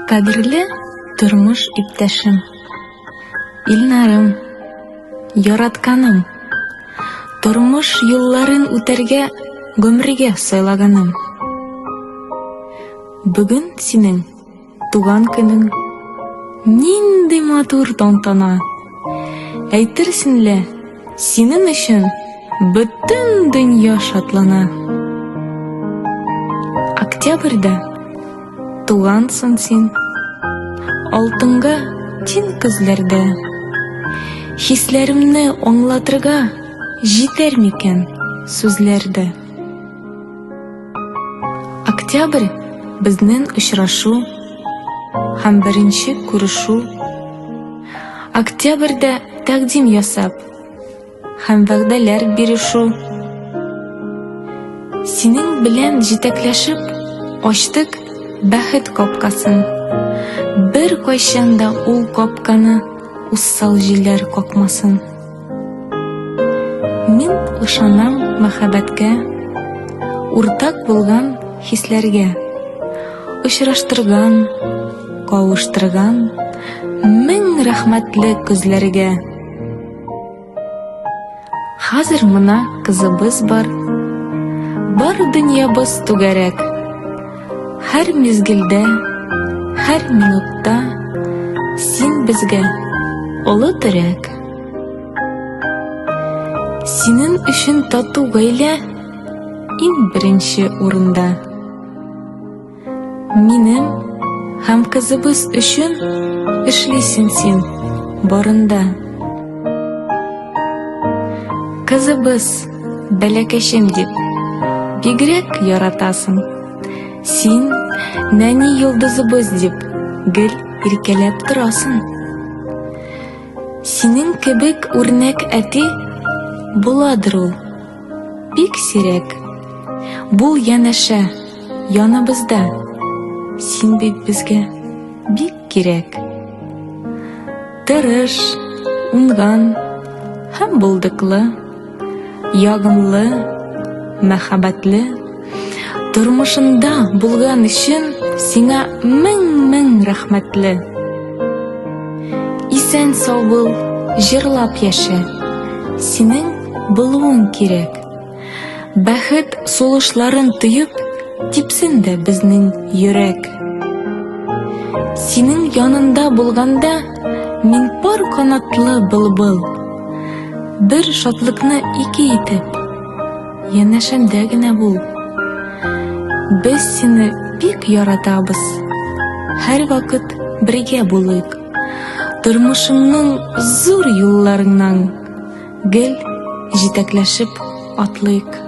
Кадерле тормыш иптәшем, Илнарым, яратканым, тормыш юлларын үтәргә гомергә сайлаганым. Бүген синең Туган көнең. Нинди матур тантана! Әйтерсең лә, синең өчен бөтен дөнья шатлана. Октябрьдә тугансың син, алтынга тиң көзләрдә. Хисләремне аңлатырга җитәр микән сүзләр дә? Октябрь безнең очрашу һәм беренче күрешү. Октябрьдә тәкъдим ясап һәм вәгъдәләр бирешү. Синең белән җитәкләшеп ачтык бәхет капкасын. Бер кайчан да ул капканы усал җилләр какмасын. Мин ышанам мәхәббәткә, уртак булган хисләргә. Очраштырган, кавыштырган мең рәхмәтле көзләргә. Хәзер мына кызыбыз бар. Бар дөньябыз түгәрәк. Һәр мизгелдә, һәр минутта син безгә олы терәк. Синең өчен тату гаилә иң беренче урында. Минем һәм кызыбыз өчен эшлисең син барында. Кызыбыз, бәләкәчем дип, бигрәк яратасың. Син нәни йолдызыбыз дип, гел иркәләп торасың. Синең кебек үрнәк әти буладыр ул. Бик сирәк. Бул янәшә, яныбызда. Син бит безгә бик кирәк. Тырыш, уңган һәм булдыклы, ягымлы, мәхәббәтле. Тормышында булган өчен сиңа мең-мең рәхмәтле. Исән сау бул, җырлап яшә. Синең булуың кирәк. Бәхет сулышларын тоеп, типсен дә безнең йөрәк. Синең янында булганда мин пар канатлы былбыл. Бер шатлыкны ике итеп, Янәшәмдә генә бул. Без сине бик яратабыз. Һәрвакыт бергә булыйк. Тормышыңның зур юлларыннан гел җитәкләшеп атлыйк.